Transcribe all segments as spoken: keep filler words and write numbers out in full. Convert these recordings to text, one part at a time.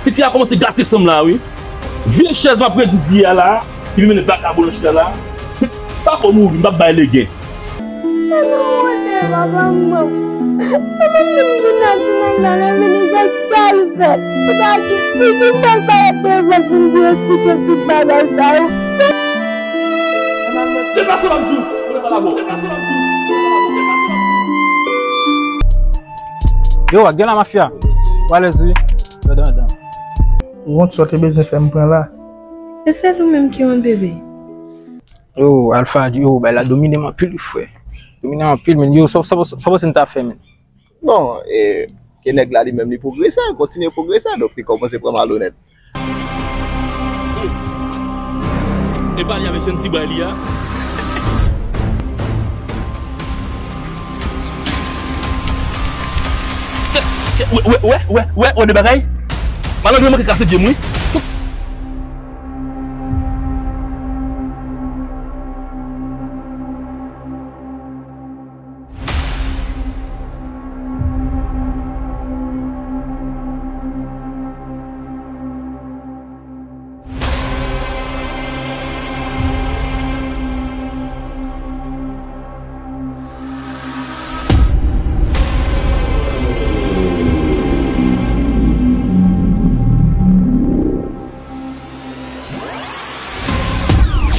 Tifi a kòmanse gate san m la wi. Vye chèz m ap redi di a la, epi mennen vakabon nan chita la. Pa ko mouri, m p ap bay legen. Mwen wonte, papa m mò. Mwen menm vin nan ti nèg la, lè vini, se sa l fè. Pou ta di, figi fè l parèt devan pou m di eksplike tout bagay sa yo. Deplase w ap di w. Mwen fè la bò. Deplase w ap di w. Yo, gen la mafya. Ou alèz wi. Dandan, dandan. Wont sa w te bezwen fè m pran la. E sèl ou menm ki wont, bebe? Yo, Alpha, yo, bay la domine m anpil wi, frè. Domine m anpil, men yo, sa, sa, sa, sa panse n ta fè, men? Bon, e, ke nèg la li menm li pwogrese, kontinye pwogrese, donk li kòmanse pran malonèt. E pa li avèk jèn ti bway li a. Wè, wè, wè, wè, wè, wè de bagay. Malandren manke kase pye m wi.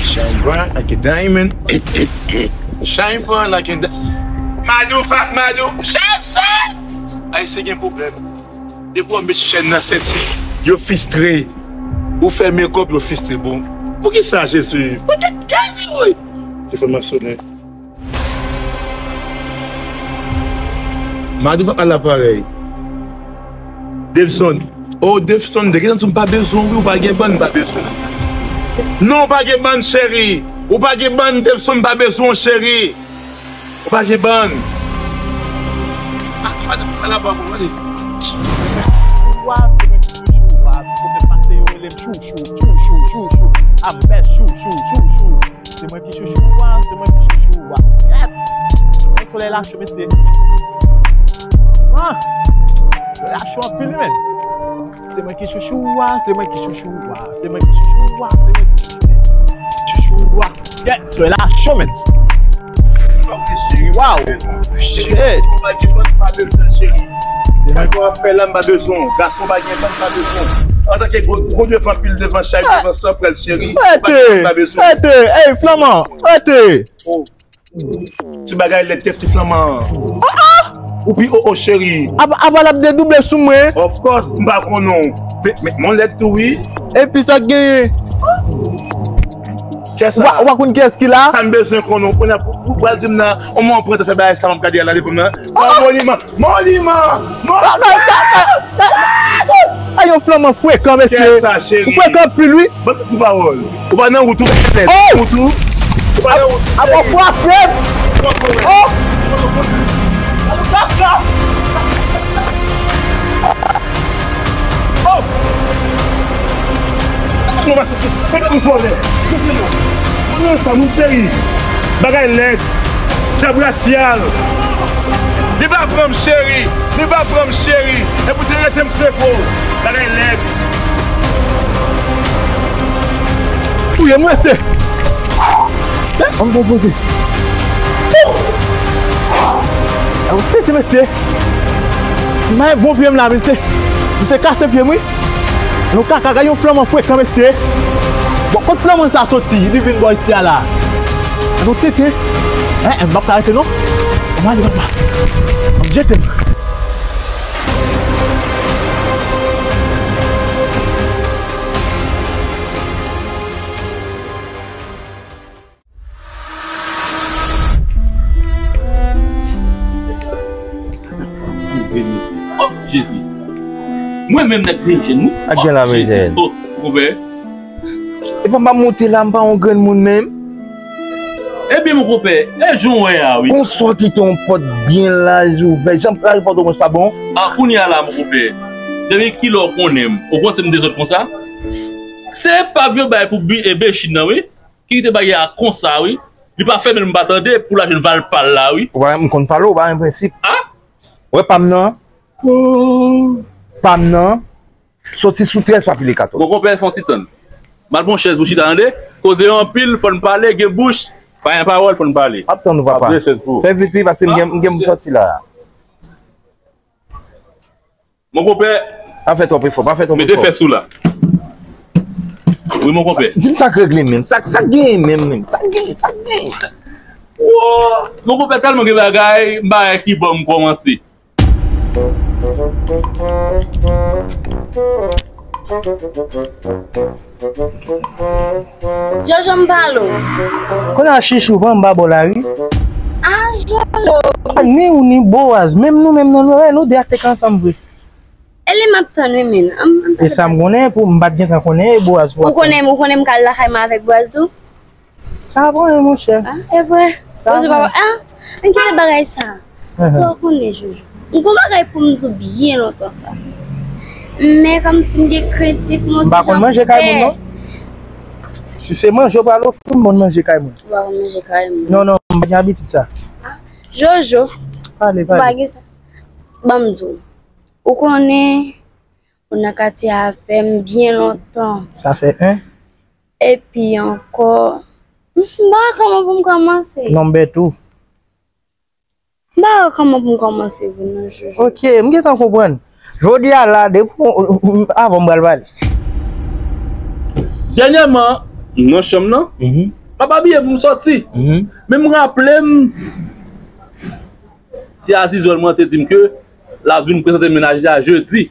Shine bright like a diamond. Shine bright like a di-, Madou, fat Madou. Chèche! Ayisyen gen pwoblèm. Depi w met chèn nan senti, yo fistre. Ou fè mekòp, yo fistre. Bon, poukisa, Jezi? Poutèt Jezi, wi. Telefòn nan sonnen. Madou fap al la parèy. Devson. Oh, Devson, de gentan di m pa bezwen w wi, ou pa gen bann, m pa bezwen w. Non, ou pa gen bann, cheri. Ou pa gen bann, Devson, m pa bezwen w, cheri. Ou pa gen bann. Ah, Madou fap al la parèy, ale. Wa, se mwen ki chouchou, wa. Kote pase yo rele m chouchou, chouchou, chouchou. I'm best, chouchou, chouchou. Se mwen ki chouchou a, se mwen ki chouchou a. Yes! Ey, solèy la cho, mesye. Ah! Solèy la cho anpil, wi, men. Se mwen ki chouchou a, se mwen ki chouchou a, se mwen ki chouchou a, se mwen ki chouchou a. Yes! Solèy la cho, men. Wow! Shit! Se mwen ki ap fè la, m pa bezwen. Gason pa gen tan, m pa bezwen. Antanke gwo, gwo devan, pil devan, chay devan, san prèl, cheri. Ou pa gen tan, m pa bezwen. Rete! Ey, Flanman! Rete! Oh. Ti bagay lèd tèt ti Flanman. Ah, ah! Ou pi o o, cheri. Apa, apa l ap dedouble sou mwen? Of course, m pa konnen w. Men, men, men lèd tou, wi. Epi sa k genyen? Kiyès sa? Ou pa, ou pa konn kiyès ki la? Sa m bezwen konnen, ou konnen, ou pral di m nan, on moman pran tan fè bagay sa, m ap gade a la devan m nan. Sa yon moniman, moniman, moniman! A yon Flanman frekan, mesye. Kiyès sa, cheri? Ou frekan anpil, wi. Ban m ti pawòl. Ou pa nan wout ou, wout ou. Ou pa nan wout ou. Ap ap frape m. Oh! Oh! Gade nou vòlè. Gade nou sa, moun cheri. Bagay lèd. Djab rasyal. Li pa pran m, cheri. Li pa pran m, cheri. E pou te rete m trefo. Bagay lèd. Touye m, mesye. Eh, an bon poze. Ou tete, mesye. M pa bon pye m la, mesye. Misye kase pye m, wi. Yon kaka, gade yon Flanman frekan, mesye. Bon, kot Flanman sa soti? Li vin bò isi a la. Gade yon tete. Hein, hein, m p ap ka rete, non. M ale, papa. M jete m. Oh, Jezi. Mwen menm nèg vin jèn, wi. Ak gen la, oh, Jezi. Oh, konpè. E pa m pa monte la, m pa yon granmoun menm. Ebyen, mon konpè, e jan w wè a, wi. Gon sò kite yon pòt byen laj ouvè. Jan lari Pòtoprens pa bon. A, kounye a la, mon konpè. Depi kilè w konnen m? Ou panse m dezòd konsa? Se pa vye bay pou bi e bechin nan, wi. Ki kite bagay a konsa, wi. Li pa fèmen l, m pa tande, pou l al jwenn valpa l la, wi. Ou pa, m konn pale w, ou pa gen prensip. A? Wè pa m nan? Oh. Pa m nan? Soti sou trèz pa pile katòz. Bon, konpè, fè yon ti tann. M al pran yon chèz pou chita, tande? Koze yo anpil, fò n pale, gen bouch, pa gen pawòl, fò n pale. M ap tann ou, papa. Fè vit, wi, paske m gen, m gen pou soti la. Mon konpè. Pa fè twòp efò, pa fè twòp efò. Mete fès ou la. Wi, mon konpè. Di m sa k regle menm. Sa, sa k genyen menm, menm. Sa k genyen, sa k genyen. Wo! Mon konpè tèlman gen bagay, m pa wè ki bò m kòmanse. Jojo, m pale w. Kounye a, Chichou, pran m ba bò la, wi. Ah, Jojo. Ah, ni ou ni Boaz, menm nou menm nan nou, nou de a te k ansanm vre. E li m ap tann, wi, men. E sa m konnen, pou m pa t gentan konnen, e Boaz pou w ap tann. Ou konnen, ou konnen m ka al lakay mwen avèk Boaz tou? Sa ap anyen, monchè. Ah, e vre? Sa ap anyen. Ah, men kite bagay sa. Sa w konnen, Jojo. M gon bagay pou m di w byen lontan sa. Men kòmsi m gen krentif, m pa konn manje kay moun, non. Si se manje w pral ofri m, m konn manje kay moun. Ou pa konn manje kay moun? Non, non, m pa gen abitid sa. Ah, Jojo. Pale, pale. Ou pa gen sa. Ban m di w. Ou konnen, ou nan katye a avè m byen lontan. Sa fè en. Epi ankò, m pa wè kòman pou m kòmanse. Non, m bèt ou. M pa wè kòman pou m kòmanse vre non, Jojo. Ok, m gentan konprann. Jodi a la, depi w, avan m pral pale. Dènyèman, nan chanm nan, m ap abiye pou m soti. Men m raple m, ti Azizòl mwen te di m ke l ap vin prezante mennaj li a jedi.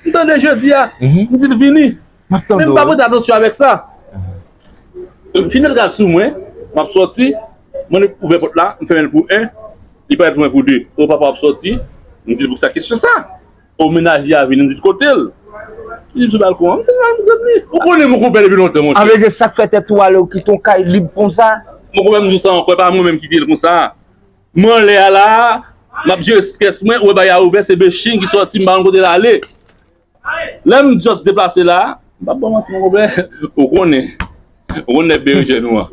M tande jedi a, m di l vini. Men m pa pote atansyon avèk sa. Fini l gad sou mwen, m ap sòti, mwen ouvè pòt la, m fèmen l pou en, li parèt pou mwen pou de. O papa w ap sòti, m di l poukisa kesyon sa? O mennaj li a vini, m di l kote l? Li di m sou balkon an, m di l al kote li. Ou konnen mon konpè depi lontan, monchè. Anvle di sa k fè tèt ou ale, ou kite yon kay lib konsa? Mon konpè, m di w sa ankò, e pa mwen menm ki kite l konsa. M anlè a la, m ap jere strès mwen, ou wè bagay a ouvè, se Bechin ki sòti, m pa konn kote l ale. Lè m just deplase la, m p ap ba w manti, mon konpè, ou konnen. Ou konnen nèg berejèn ou an.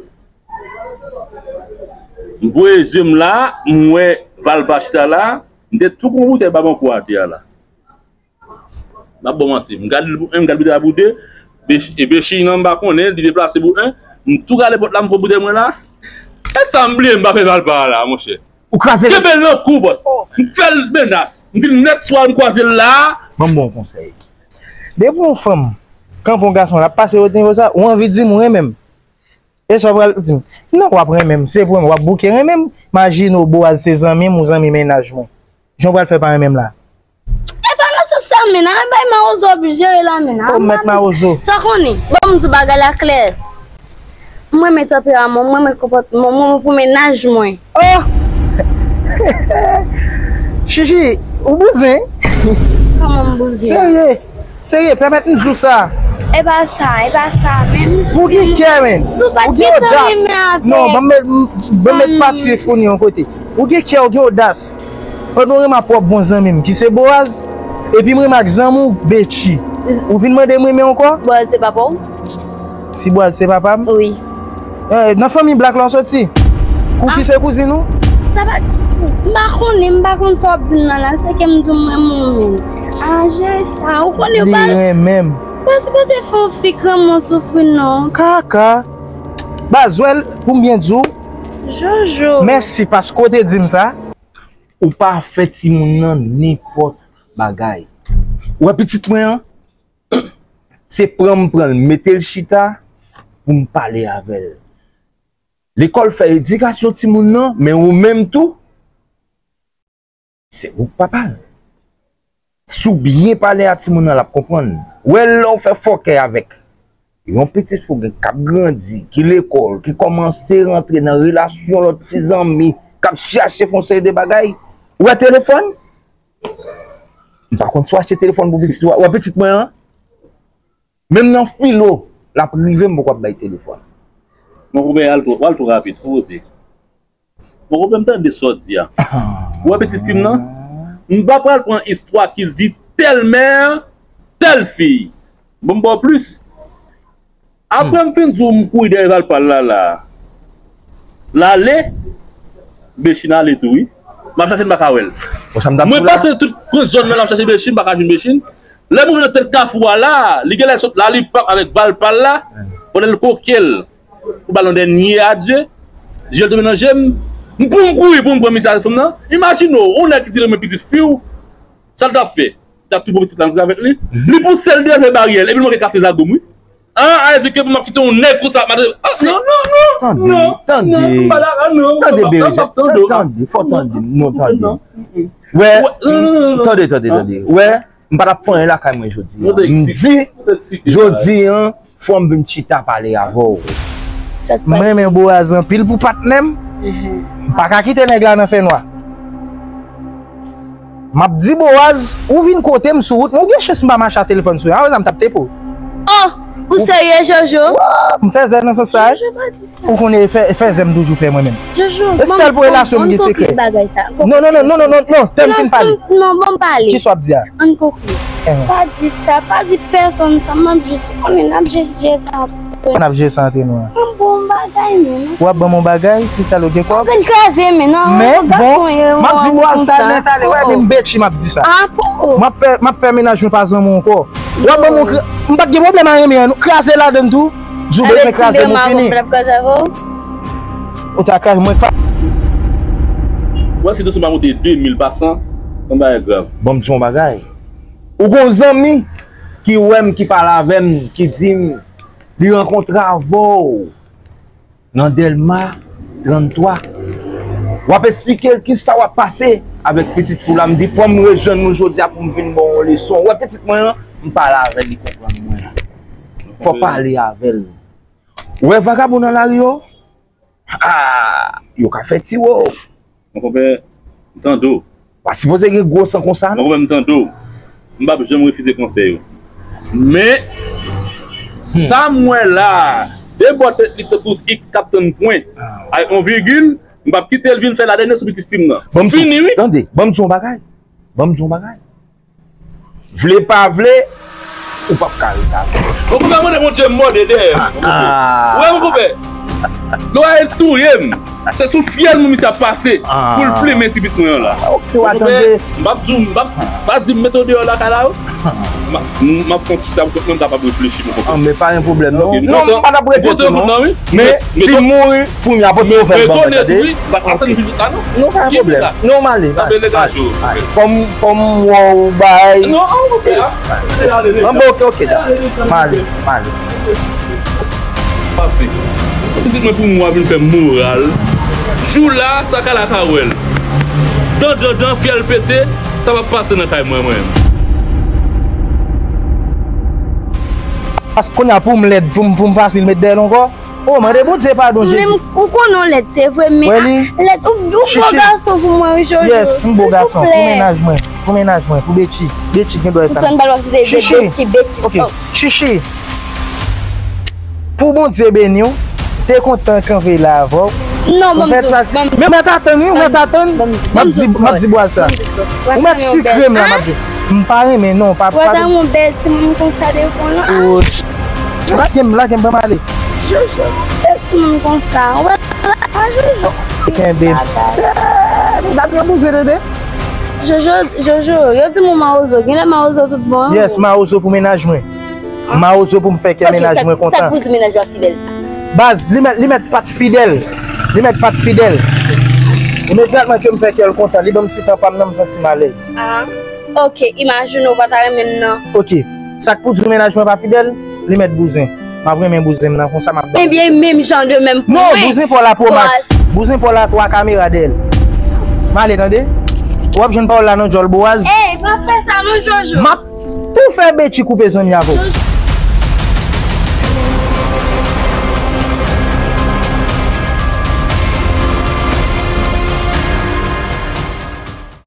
M voye zye m la, m wè Valpa chita la, m te tou pran boutèy babon kou atè a la. M ap ba w manti. M gade l pou en, m gade boutèy la pou de. Bech-, e Bechin nan m pa konnen, li deplase pou en. M tou gade pòt la, m pran boutèy mwen la. E sa m bliye, m pa fè Valpa a la, monchè. Ou kraze l. Kenbe l nan kou, bòs. M fè l menas. M di l nèt, swa m kwaze l la. Ban m ba w yon konsèy. Depi yon fanm kanpe yon gason, l ap pase yo nivo sa, ou anvi di m ou renmen m. E sa w pral di m? Non, w ap renmen m, se pou w ap bouke renmen m. Imajine w, Boaz se zanmi m, ou zanmi mennaj mwen. Jan w pral fè pa renmen m la? E pa nan sans sa, men nan bay mawozo ap jere la, men nan. O, mèt mawozo. Sa w konnen? Ban m di w bagay la klè. M renmen tanperaman w, m renmen konpòtman w, m renmen pou mennaj mwen. Oh! Chichi, ou bouzen? Kòman m bouzen? Serye? Serye, pèmèt m di w sa. E pa sa, e pa sa, men. Ou gen kè, men. Ou gen odas. Non, ban m met, ban m met pati founi yon kote. Ou gen kè, ou gen odas. Pandan w renmen ak pwòp bon zanmi m, ki se Boaz, epi m renmen ak zanmi w, Betchi. Ou vin mande m renmen ankò? Boaz se papa w? Si Boaz se papa m? Wi. Eh, nan fanmi blak la w soti? Kou ki se kouzin ou? Sa pa, m pa konnen, m pa konn sa w ap di m nan la, se ke m di w m renmen w, men. Anje sa, ou konnen w pa. Li renmen m. Ou pa sipoze fè yon fi granmoun soufri, non. Kaka. Bazwèl, pou m byen di w. Jojo. Mèsi paske w te di m sa. Ou pa fè timoun nan nenpòt bagay. Ou wè pitit mwen an? Se pran m pran l, mete l chita pou m pale avè l. Lekòl fè edikasyon timoun nan, men ou menm tou, se ou k papa l. Si w byen pale a timoun nan, l ap konprann. Ou wè lè w fè fòkè avèk yon pitit fi w gen k ap grandi, ki lekòl, ki kòmanse rantre nan relasyon lòt ti zanmi, k ap chache fè yon seri de bagay, ou wè telefòn? M pa konn si w achte telefòn pou pitit ou a. Ou wè pitit mwen an? Menm nan filo, l ap rive m poko ap bay telefòn. Mon konpè, al twò, w al twò rapid, poze. Mon konpè, m tande sa w di a. Ou wè pitit fi m nan? M pa pral pran istwa ki di tèl mè, tèl fi. Bon, m ba w plis. Apre m fin di w m kouri dèyè Valpa la la. L ale, Bechin ale tou, wi. M ap chache l, m pa ka wè l. Mwen pase tout zòn nan, m ap chache Bechin, m pa ka jwenn Bechin. Lè m rive nan tèt kafou a la, li genlè sot Lalipap avèk val pa l la, pandan l koke l pou ba l yon dènye adye, je l tonbe nan je m, m pou m kouri pou m pran misye avèk fanm nan. Imajine w, yon nèg ki te renmen pitit fi w, sa l t ap fè? Li t ap tou pran pitit la ansanm avèk li. Li pouse l deyò se baryè l, epi l manke kase zago m, wi. Ah, a di ke pou m ap kite yon nèg konsa, madanm. Ah, non, non, non. Tande, non, tande, non, m pa la, ah, non, tande, non, Berejèn, non, tande, fò tande, non, tande. Non, mm, mm. Wè, wè, non, non, non, tande, tande, tande. Wè, m pa t ap fè anyen lakay mwen jodi a. M di, jodi a, fò m vin chita pale avè w. M renmen Boaz anpil pou patnè m. M pa ka kite nèg la nan fènwa. M ap di Boaz, ou vin kote m sou wout mwen, ou gen chans m pa mache a telefòn sou, a, m t ap tepe w. Oh, ou serye, Jojo? Wa, m fè zèl nan sans sa, wi. Jojo, pa di sa. Ou konnen fè, fè zèl m toujou fè mwen menm. Jojo, e sèl pou relasyon m gen sekrè. Non, non, non, non, non, non, non, tèm fin pale. Non, ban m pale. Kisa w ap di a? Ann konkli. Pa di sa, pa di pèsonn sa, m ap jis, ou konnen, n ap jis jere sa antre nou. N ap jere sa antre nou an. Ban m bon bagay, men. W ap ban m yon bagay, ki sa l gen kòb? Ou konn kraze men, non. Men bon, m ap di Boaz sa nèt ale, wè, men m Betchy m ap di sa. M ap fè, m ap fè mennaj mwen pa zanmi w ankò. W ap ban m yon kra-, m pa t gen pwoblèm a renmen an, non. Kraze ladann tou. Di w bezwen kraze m, ou fini. Ou ta kraze mwen fa. Wè, si dosye m pa monte de mil pa san, yon bagay grav. Ban m di yon bagay. Ou gon zanmi ki wè m, ki pale avè m, ki di m li rankontre avè w nan Dèlma tranntwa. W ap esplike l kisa w ap pase avèk pitit fi w la. M di fò m rejwenn ou jodi a pou m vin ba w yon leson. Ou wè pitit mwen an, m pale avè l, li konprann mwen. Fò w pale avè l. Ou wè vagabon nan lari yo? Ah, yo ka fè tiwo. Mon konpè, m tande w. Pa sipoze gen gwo san konsa, non. Mon konpè, m tande w. M p ap janm refize konsèy ou. Men, sa m wè la a, de bò tèt li tankou X k ap tann pwen, ak yon vigil, m p ap kite l vin fè ladènye sou pitit fi m nan. Fini, wi. Tande, ban m di yon bagay. Ban m di yon bagay. Vle pa vle, ou p ap ka ret avè l. Bon, pou sa mande Bondye mòde dèyè m. Ou wè, mon konpè? Lè w a touye m, se sou fyèl mwen misye ap pase pou l flimen tibit mwen an la. Ok, w a tande. M p ap di w, m p ap, pa di m mete w deyò lakay la, wi. M ap, m ap fè yon ti chita pou mwen kapab reflechi, mon konpè. Ah, men pa gen pwoblèm, non. Non, m pa t ap rete tou, non. Men, si m mouri, Foumi a pote nouvèl ban mwen, tande. Atann vizit la, non. Non, pa gen pwoblèm. Non, m ale, m ale, m ale. Kòm, kòm m wè w bay. Non, an, ok, an. An, bon, ok, ok, dakò. M ale, m ale. Pase. Pitit mwen pou mwen vin fè moral. Jou la, sa ka la ka wè l. Dan, dan, dan, fyèl pete, sa p ap pase nan kay mwen, mwen. Paske kounye a pou m lèd, pou m, pou m fasil met dèyè l ankò. Oh, mande Bondye padon, Jezi. Ou konnen w lèd, se vre, men lèd, ou, ou bon gason pou mwen, wi, Jojo. Yes, m bon gason. Pou mennaj mwen, pou mennaj mwen, pou Betchy. Betchy gen dwa sa. Chichi. Ok. Chichi. Pou Bondye beni w, te kontan kanpe la avè w. Non, ban m di w. Men w mèt atann, wi, w mèt atann. M ap di, m ap di Boaz sa. Ou mèt sikre m la, m ap di. M pa renmen, non, pa, pa. Ou ta yon bèl timoun konsa devan w, non. Lage m, lage m, ban m ale. Jojo, bèl timoun konsa. Ou wè la, Jojo. Kenbe m. M pa pran bouzen, tande. Jojo, Jojo, yo di m ou mawozo. Genlè mawozo tout bon, wi. Yes, mawozo pou mennaj mwen. Mawozo pou m fè kè mennaj mwen kontan. Ok, sa, sa k pou di mennaj ou a fidèl? Baz, li mèt, li mèt pa t fidèl. Li mèt pa t fidèl. Imedyatman ke m fè kè l kontan, li ban m ti tan pa m nan, m santi m alèz. Ah. Ok, imajine w pa ta renmen m nan. Ok. Sa k pou di mennaj mwen pa fidèl, li mèt bouzen. M ap renmen bouzen m nan konsa, m ap ba. Ebyen, menm jan de menm pou mwen. Non, bouzen pa w la Pro Max. Bouzen pa w la twa kamera dèyè l. M ale, tande. W ap jwenn pawòl la nan djòl Boaz. Ey, pa fè sa non, Jojo. M ap tou fè Betchy koupe zanmi avè w. Jojo,